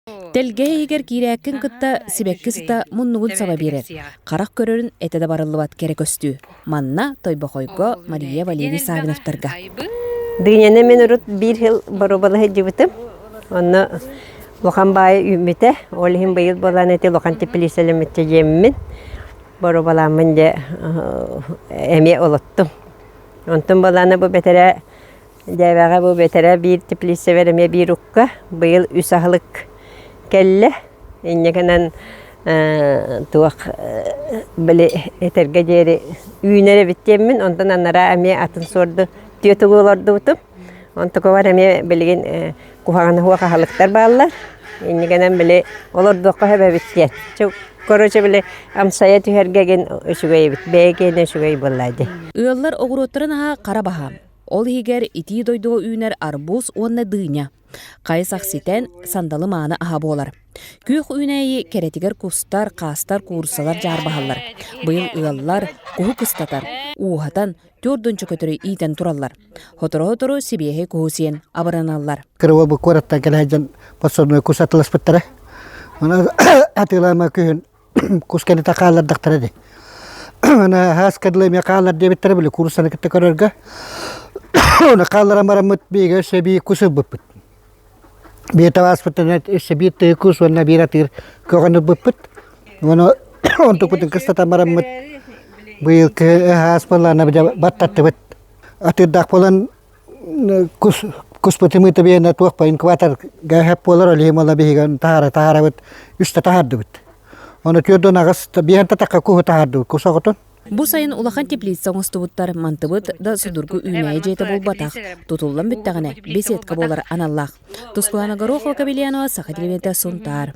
Тэлгэһэ иһигэр киирээккин кытта сибэкки сыта муннугун саба биэрэр, харах көрөрүн этэ да барыллыбат кэрэ көстүү. Манна Тойбохойго Мария Валерий Савиновтарга. Дыняны мин урут биир сыл боруобалаһа сылдьыбытым. Онно улахан баайы үүммүтэ. Ол иһин быйыл буолан эти улахан теплицэлэммитчэ дьиэммин боруобалааммын дьэ эмиэ олоттум. Онтон буолаана бу бэтэрээ Дьээбэҕэ бу бэтэрээ биир теплицэбэр эмиэ биир укка быйыл үс аһылык кэллэ. Инньэ гынан туох били этэргэ диэри үүнэр эбит диэммин, онтон анараа эмиэ атын суорду түө тугу олордубутум. Онтукабар эмиэ билигин куһаҕана суох аһылыктар бааллар. Инньэ гынан били олордуохха сөп эбит диэн. Короче, били амсайа түһэргэ гин үчүгэй эбит. Бэйэ киэнэ үчүгэй буолла дии. Ыаллар оҕуруоттарын аһа хара баһаам. Ол иһигэр итии дойдуга үүнэр арбуз уонна дыня. Хайысах ситэн, сандалы мааны аһа буолар. Күөх үүнээйи кэрэтигэр кустар, хаастар, кууруссалар дьаарбаһаллар. Быйыл ыаллар куһу кыстатар, ууһатан, түөрт көтөрү иитэн тураллар. Сотору-сотору сибиэһэй куһу сиэн абыраналлар. Кырыа бу куораттан кэлэ сылдьан подсобной кус атыласпыттара. Аны атыылаама күһүн кус кэннитэ хааллардахтара дии. Аны хааска дылы эмиэ хааллар диэбиттэрэ били кууруссаны кытта көрөргө. Оны хаалларан бараммыт биигэ өссө биир кус ылбыппыт. Биир табааспытын өссө биир тыһы кус уонна биир атыыр көҕөн ылбыппыт. Ону онтукпутун кыстатан бараммыт быйыл хаас буоллаҕына баттаттыбыт. Атыырдаах буолан кус куспут ымыыта биэнэ туох инкубатор гээһэп буолар ол иһин буолла биһиги таһаара таһаарабыт үстэ таһаардыбыт. Ону түөрдүн аҕыс биэһэн татахха куһу таһаардыбыт кус оҕотун. Бу сайын улахан теплица оҥостубуттар, мантыбыт да судургу үүнээйи дьиэтэ буолбатах, тутуллан бүттэҕинэ беседка буолар аналлаах. Тускулана Горохова Кабельянова, Саха телевидениета, Сунтаар.